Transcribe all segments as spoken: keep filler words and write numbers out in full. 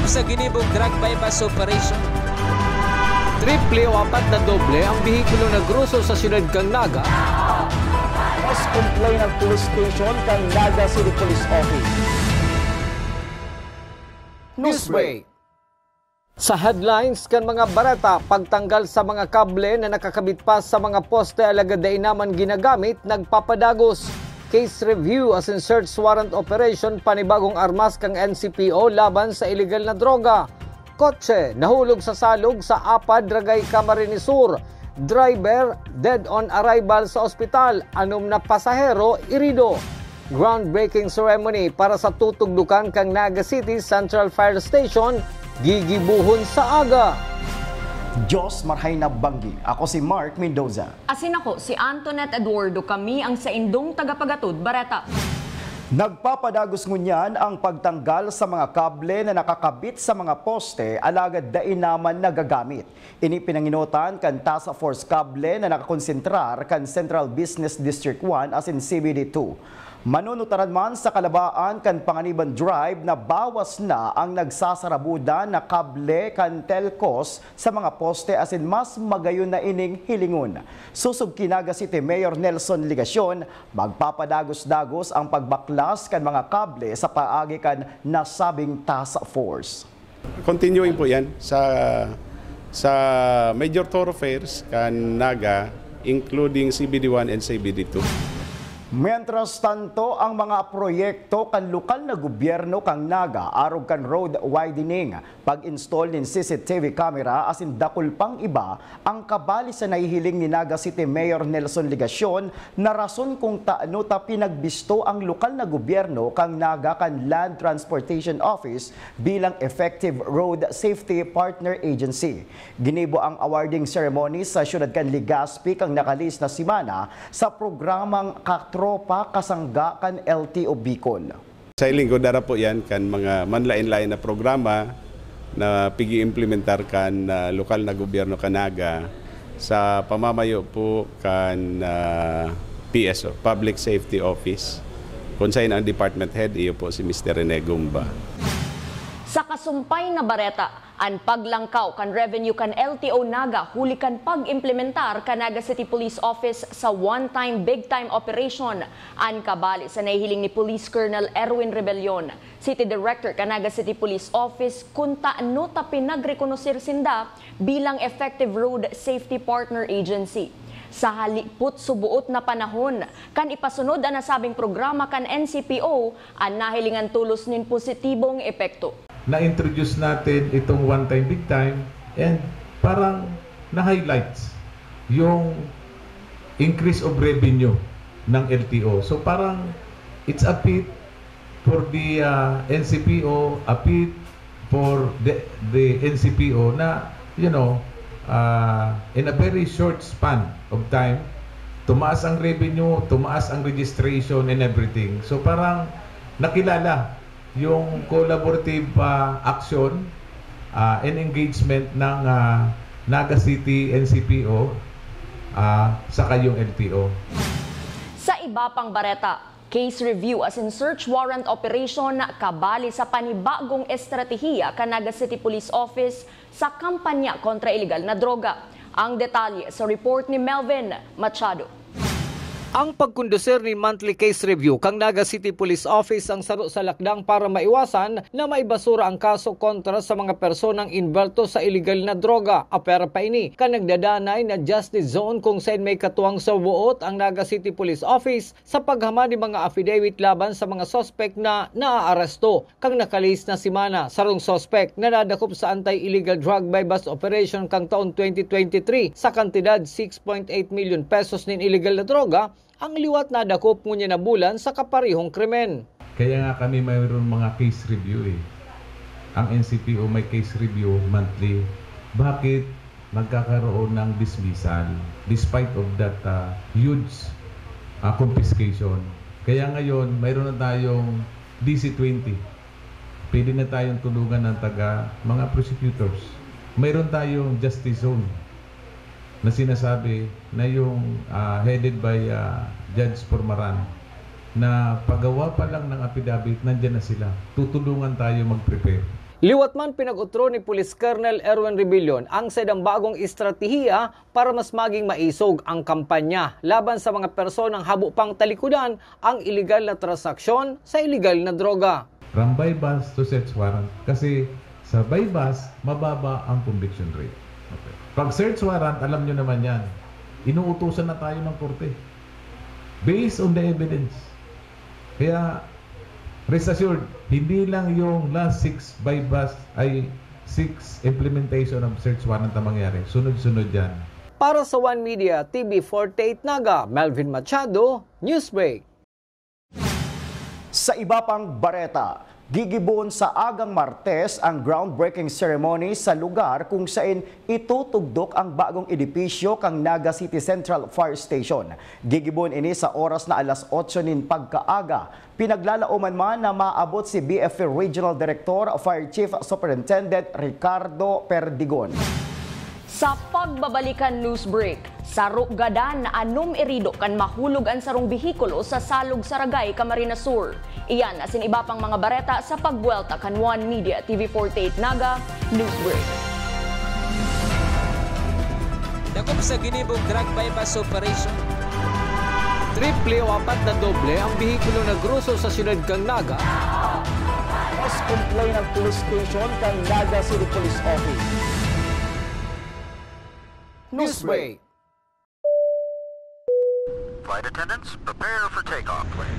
Sa ginibong drug buy-bust operation. Triple o apat na doble ang behikulo na groso sa siyudad kan Naga. Mas complain ang police station kan Naga City Police Office. Newsbreak. Sa headlines kan mga bareta, pagtanggal sa mga kable na nakakabit pa sa mga poste alagad dai naman ginagamit, nagpapadagos. Case review asin search warrant operation, panibagong armas kan N C P O laban sa iligal na droga. Kotse nahulog sa salog sa Apa, Dragay, Camarines Sur. Driver dead on arrival sa ospital, anom na pasahero irido. Groundbreaking ceremony para sa tutugdukan kan Naga City Central Fire Station gigibohon sa aga. Diyos marhay na banggi. Ako si Mark Mendoza. Asin ako si Antoinette Eduardo, kami ang saindong tagapagatod bareta. Nagpapadagos ngunyan ang pagtanggal sa mga kable na nakakabit sa mga poste alagad dai naman nagagamit. Ini pinangenotan kan Task Force Kable na nakakonsentrar kan Central Business District one asin C B D two. Manunutaran man sa kalabaan kan Panganiban Drive na bawas na ang nagsasarabudan na kable kan telcos sa mga poste asin mas magayon na ining hilingon. Sosog ki Naga City Mayor Nelson Legacion, magpapadagos-dagos ang pagbaklas kan mga kable sa paagi kan nasabing task force. Continuing po yan sa, sa major thoroughfares kan Naga, including C B D one and C B D two. Mientras tanto, ang mga proyekto kan lokal na gobyerno kan Naga arog kan road widening, pag-install nin C C T V camera asin dakul pang iba ang kabali sa nahihiling ni Naga City Mayor Nelson Legacion na rason kung tano ta pinagbisto ang lokal na gobyerno kan Naga kan Land Transportation Office bilang Effective Road Safety Partner Agency. Ginibo ang awarding ceremony sa siyudad kan Legazpi kan nakalihis na semana sa programang Katropa Kasangga kan L T O Bicol. Sa linggo, dara po yan kan mga manlain-lain na programa na pigi-implementar kan, ah, lokal na gobyerno kan Naga sa pamamayo po kan, ah, P S O, Public Safety Office, kung sain ang department head, iyo po si Mister Rene Gumba. Sa kasumpay na bareta, an paglangkaw kan revenue kan L T O Naga huli kan pag-implementar kan Naga City Police Office sa One Time Big Time Operation. An kabali sa nahihiling ni Police Colonel Erwin Rebellion, City Director kan Naga City Police Office, kun tano ta pinagrekonoser sinda bilang Effective Road Safety Partner Agency. Sa halipot suboot na panahon, kan ipasunod an nasabing programa kan N C P O, an nahilingan tolos nin positibong epekto. Na-introduce natin itong One Time Big Time and parang na-highlights yung increase of revenue ng L T O. So parang it's a feat for the, ah, N C P O, a feat for the, the N C P O na, you know, ah, in a very short span of time, tumaas ang revenue, tumaas ang registration and everything. So parang nakilala yung collaborative, ah, action, ah, and engagement ng, ah, Naga City N C P O, ah, saka yung L T O. Sa iba pang bareta, case review asin search warrant operation kabali sa panibagong estratehiya kan Naga City Police Office sa kampanya kontra iligal na droga. Ang detalye sa report ni Melvin Machado. Ang pagkondusir nin monthly case review kan Naga City Police Office ang saro sa lakdang para maiwasan na maibasura ang kaso kontra sa mga personang involto sa iligal na droga. Apwera pa ini kan nagdadanay na justice zone kung sain may katuwang sa buot ang Naga City Police Office sa paghamad nin mga affidavit laban sa mga suspek na naaaresto. Kan nakalihis na semana, sarong suspek na nadakop sa anti-illegal drug buy-bust operation kan taon twenty twenty-three sa kantidad six point eight milyon pesos nin illegal na droga, ang liwat nadakop ngunyan na bulan sa kaparehong krimen. Kaya nga kami mayroon mga case review eh. Ang N C P O may case review monthly. Bakit nagkakaroon ng dismissal despite of that, ah, huge, ah, confiscation? Kaya ngayon, mayroon na tayong D C twenty. Pwede na tayong tulungan ng taga, mga prosecutors. Mayroon tayong justice zone na sinasabi na yung, ah, headed by, ah, Judge Pormaran, na pagawa pa lang ng affidavit, nandyan na sila. Tutulungan tayo mag-prepare. Liwat man, pinag-otro ni Police Colonel Erwin Rebellion ang saindang bagong estratehiya para mas maging maisog ang kampanya laban sa mga personang habo pang talikudan ang iligal na transaksyon sa iligal na droga. From buy-bust to search warrant. Kasi sa buy-bust, mababa ang conviction rate. Okay. Pag search warrant, alam nyo naman yan. Inuutusan na tayo ng korte. Based on the evidence. Kaya, rest assured, hindi lang yung last six buy-bust ay six implementation of search warrant na mangyari. Sunod-sunod yan. Para sa One Media T V forty-eight Naga, Melvin Machado, Newsbreak. Sa iba pang bareta, gigibon sa agang Martes ang groundbreaking ceremony sa lugar kung sain itutugdok ang bagong edipisyo kan Naga City Central Fire Station. Gigibon ini sa oras na alas otso nin pagkaaga. Pinaglalaoman man na maabot si B F P Regional Director, Fire Chief Superintendent Ricardo Perdigon. Sa pagbabalik kan news break, saro gadan na anom erido kan mahulog an sarong behikulo sa Salog, Saragay, Camarines Sur. Iyan asin iba pang mga bareta sa pagbuwelta kan One Media T V forty-eight Naga News Break. Dakop sa ginibong drug buy-bust operation. Triple o apat na doble ang behikulo na groso sa siyudad kan Naga. Mas complain ang police station kan Naga City Police Office. Newsbreak. Flight attendants, prepare for takeoff, please.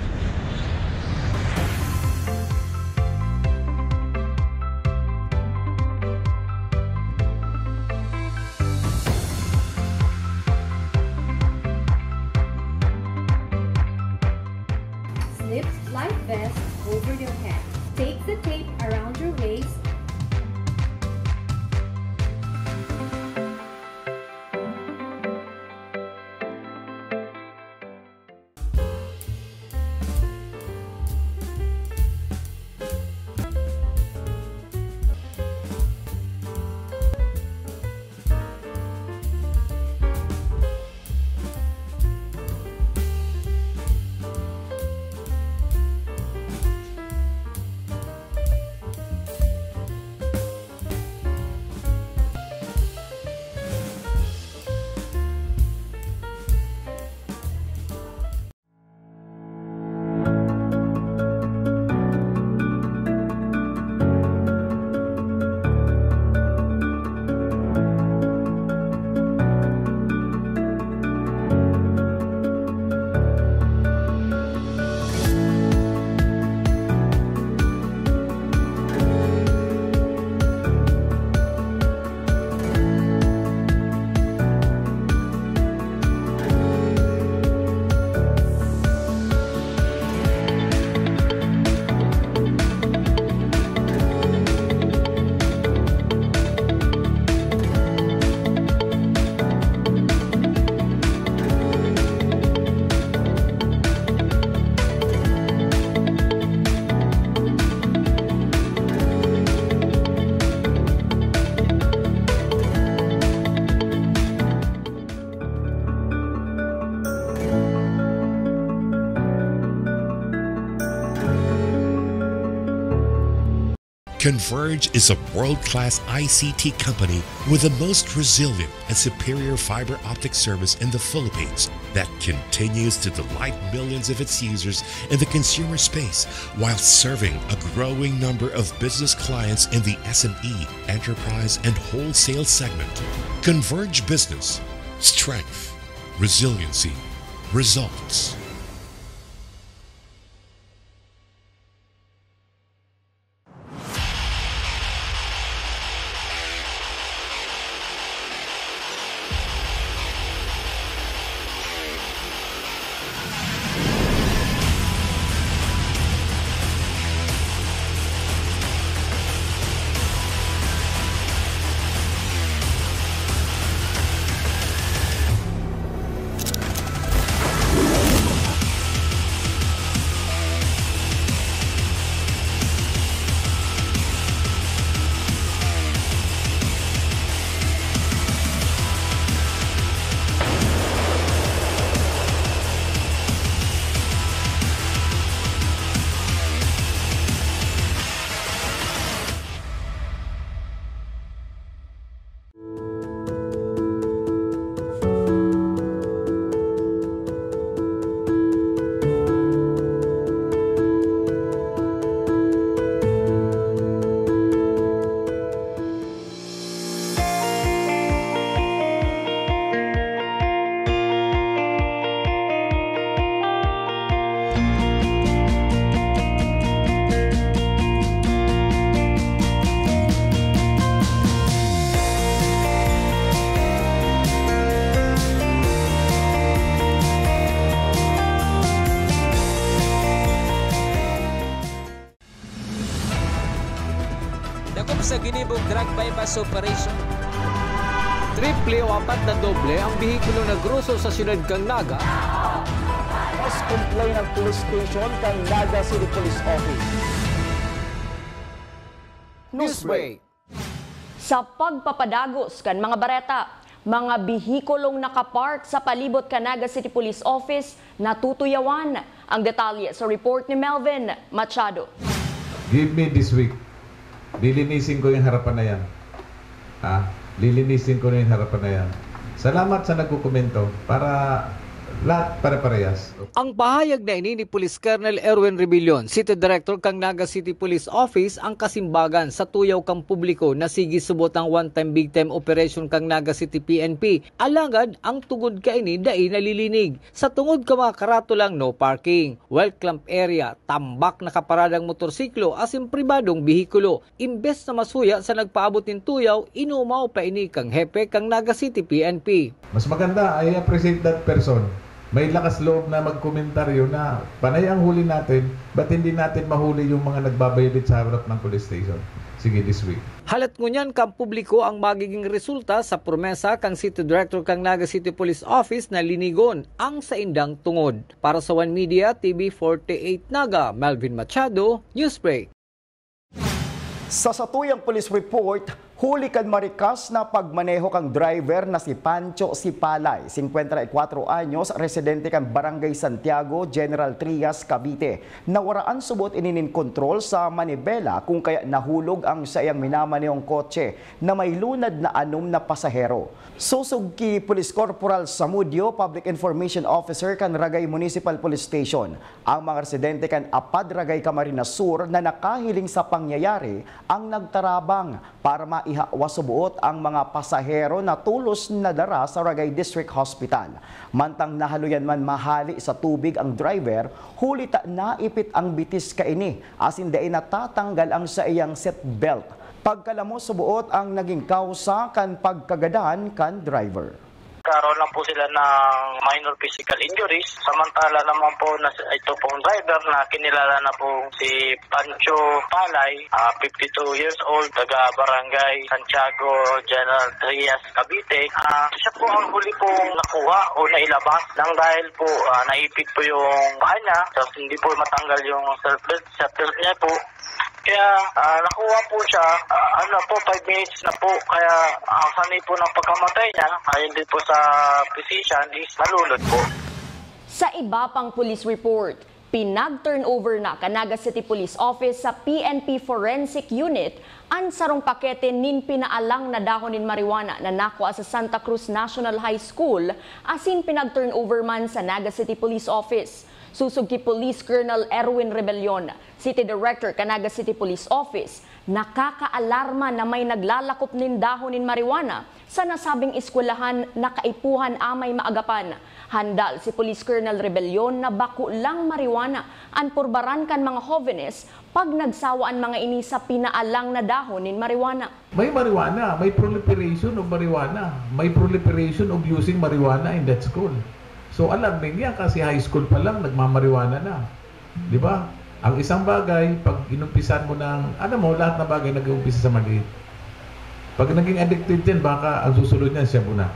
Slip life vest over your head. Take the tape around your waist. Converge is a world-class I C T company with the most resilient and superior fiber optic service in the Philippines that continues to delight millions of its users in the consumer space while serving a growing number of business clients in the S M E, enterprise, and wholesale segment. Converge Business. Strength. Resiliency. Results. Sa ginibong drug buy-bust operation, triple o apat na doble ang bihikulo na groso sa siyudad kan Naga. Mas complain ang police station kan Naga City Police Office. Newsbreak. Sa pagpapadagos kan mga bareta, mga bihikulong nakapark sa palibot kan Naga City Police Office natutuyawan. Ang detalye sa report ni Melvin Machado. Give me this week. Lilinisin ko yung harapan na yan. Ha? Lilinisin ko na yung harapan na yan. Salamat sa nagkukomento para lahat pare-parehas. Ang pahayag na ini ni Police Colonel Erwin Rebellion, City Director kan Naga City Police Office, ang kasimbagan sa tuyaw kan publiko na sige subot ang one-time big time operation kan Naga City P N P. Alagad ang tungod kaini dai nalilinig. Sa tungod kan mga karatolang no parking, well clamped area, tambak nakaparadang motorsiklo asin pribadong bihikulo. Imbes na masuya sa nagpaabot nin tuyaw, inumaw pa ini kan hepe kan Naga City P N P. Mas maganda, I appreciate that person. May lakas loob na magkomentaryo na panay ang huli natin, ba't hindi natin mahuli yung mga nagbabayolit sa harap ng police station? Sige, this week. Halat ngunyan kan publiko ang magiging resulta sa promesa kan City Director kan Naga City Police Office na linigon ang saindang tungod. Para sa One Media, T V forty-eight Naga, Melvin Machado, Newsbreak. Sa satuyang police report, huli kan marikas na pagmaneho kan driver na si Pancho Sipalay, singkwenta y kwatro anyos, residente kan Barangay Santiago, General Trias, Cavite. Nawaraan subot ini nin kontrol sa manibela kung kaya nahulog ang saiyang minamanehong kotse na may lunad na anom na pasahero. Sosog ki Police Corporal Samudio, Public Information Officer kan Ragay Municipal Police Station, ang mga residente kan Apad Ragay, Camarines Sur na nakahiling sa pangyayari ang nagtarabang para maihawa suboot ang mga pasahero na tolos na dara sa Ragay District Hospital. Mantang nahaluyan man mahali sa tubig ang driver, huli ta naipit ang bitis kaini asin dai natatanggal ang saiyang seat belt. Pagkalamos suboot ang naging kausa kan pagkagadan kan driver. Nagkaroon lang po sila ng minor physical injuries. Samantala naman po na ito pong driver na kinilala na po si Pancho Palay, ah, fifty-two years old, taga Barangay Santiago, General Trias, Cavite. Ah, siya po ang huli pong nakuha o nailabas nang dahil po, ah, naipit po yung paa niya. Tapos hindi po matanggal yung seatbelt. Seatbelt niya po. Kaya, ah, nakuha po siya, ah, ano po, five minutes na po. Kaya ang sanhi po ng pagkamatay niya, ayon din po sa physician, is nalunod po. Sa iba pang police report, pinag-turnover na kan Naga City Police Office sa P N P Forensic Unit an sarong pakete nin pinaalang na dahon nin marijuana na nakua sa Santa Cruz National High School asin pinag-turnover man sa Naga City Police Office. Sosog ki Police Colonel Erwin Rebellion, City Director kan Naga City Police Office, nakakaalarma na may naglalakop nin dahon nin marijuana sa nasabing eskwelahan na kaipuhan amay maagapan. Handal si Police Colonel Rebellion na bako lang marijuana an purbaran kan mga hovenes pag nagsawa an mga ini sa pinaalang na dahon nin marijuana. May marijuana, may proliferation of marijuana, may proliferation of using marijuana in that school. So alarming yan kasi high school pa lang nagmamarijuana na. Di ba? Ang isang bagay, pag inumpisan mo ng, alam mo, lahat ng bagay nag-uumpisa sa maliit. Pag naging addicted yan, baka ang susunod niyan, shabu na.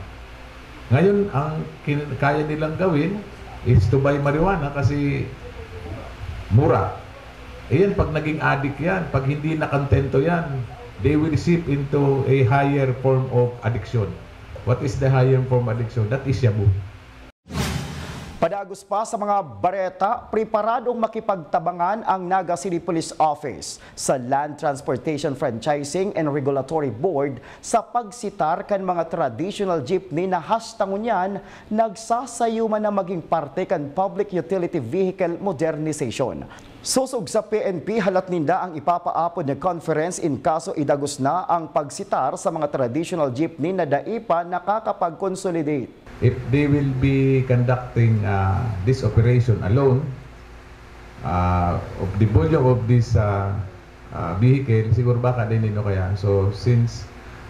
Ngayon, ang kin- kaya nilang gawin is to buy marijuana kasi mura. Iyan, pag naging addict yan, pag hindi na kontento yan, they will seep into a higher form of addiction. What is the higher form of addiction? That is shabu. Padagos pa sa mga bareta, preparadong makipagtabangan ang Naga City Police Office sa Land Transportation Franchising and Regulatory Board sa pagsitar kan mga traditional jeepney na hasta ngunyan nagsasayuman na maging parte kan Public Utility Vehicle Modernization. Sosog sa P N P, halat ninda ang ipapaapod na conference in kaso idagos na ang pagsitar sa mga traditional jeepney na dai pa nakakapag-consolidate. If they will be conducting, ah, this operation alone, ah, of the volume of this, ah, ah, vehicle, siguro baka din nino kaya. So, since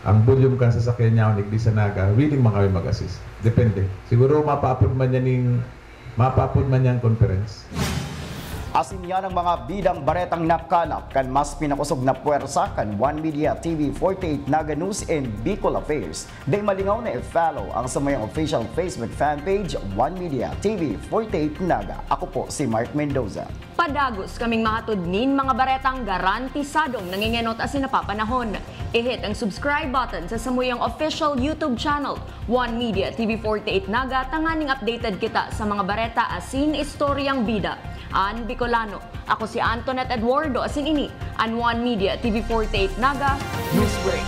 ang volume kan sasakyan niya igdi sa Naga, willing man kami mag-assist. Depende. Siguro mapaapod man niya ning, mapaapod man niyang conference. Asin yan ang mga bidang baretang nakalap kan mas pinakosog na pwersa kan One Media T V forty-eight Naga News and Bicol Affairs. Dai malingaw na i-follow ang samuyang official Facebook fan page, One Media T V forty-eight Naga. Ako po si Mark Mendoza. Padagos kaming mahatod nin mga baretang garantisadong nangengenot asin napapanahon. I-hit ang subscribe button sa samuyang official YouTube channel, One Media T V forty-eight Naga, tanganing updated kita sa mga bareta asin istoryang bida an Bicolano. Ako si Antoinette Eduardo, asin ini an One Media T V forty-eight Naga News Break.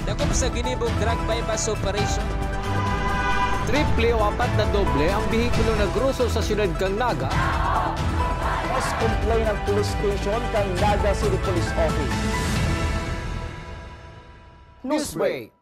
Dakop sa ginibong drug buy-bust operation. Triple o apat na doble ang behikulo na groso sa siyudad kan Naga. Mas complain ang police station kan Naga City Police Office. News Break.